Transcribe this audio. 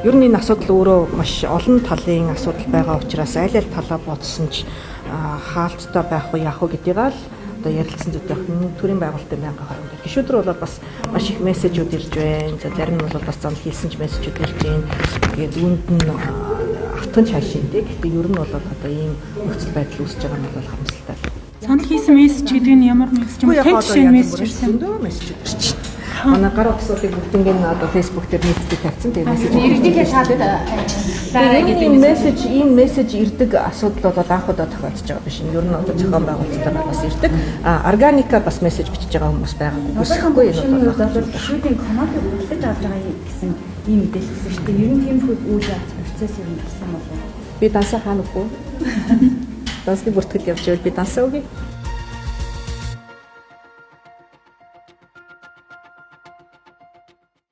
Ер нь энэ асуудал өөрөө маш олон талын асуудал байгаа учраас аль аль талаа бодсон ч хаалттай байх уу, яах уу гэдгийг л одоо ярилцсан зүйтэй төрийн байгуулалтын 1022 гишүүд рүү бол бас маш их мессежүүд ирж байна. За, зарим нь бол бас занал хийсэн ч мессежүүд ирж байна. Тэгээд үүнд нь автан цаашин тий. Гэхдээ ер нь бол одоо ийм нөхцөл байдал үүсэж байгаа нь бол харамсалтай. Санал хийсэн мессеж гэдэг нь ямар мессеж юм? Тань жишээ нь мессеж ирсэн. Зөндөө мессеж ирж байна. Манай гар утсуудыг бүгднийг нь одоо Facebook дээр нийтдээ тавьсан. Тэгээ мессеж Иргэдийнхээ шалд ажиллаа гэдэг мессеж, ийм мессеж ирдэг асуудал бол анх удаа тохиолдож байгаа биш. Ер нь одоо зохион байгуулалттайгаар бас ирдэг. А органика бас мессеж бичиж байгаа хүмүүс байгаа. Үгүйсэхгүй энэ бол гишүүдийн командыг худалдаж авч байгаа гэсэн ийм мэдээлэл өгсөн шүү дээ. Ер нь тиймэрхүү үйл явц процесс ер нь болсон болов уу? Би дансаа хаана үгүй. Дансны бүртгэл явж байвал би дансаа үгүй.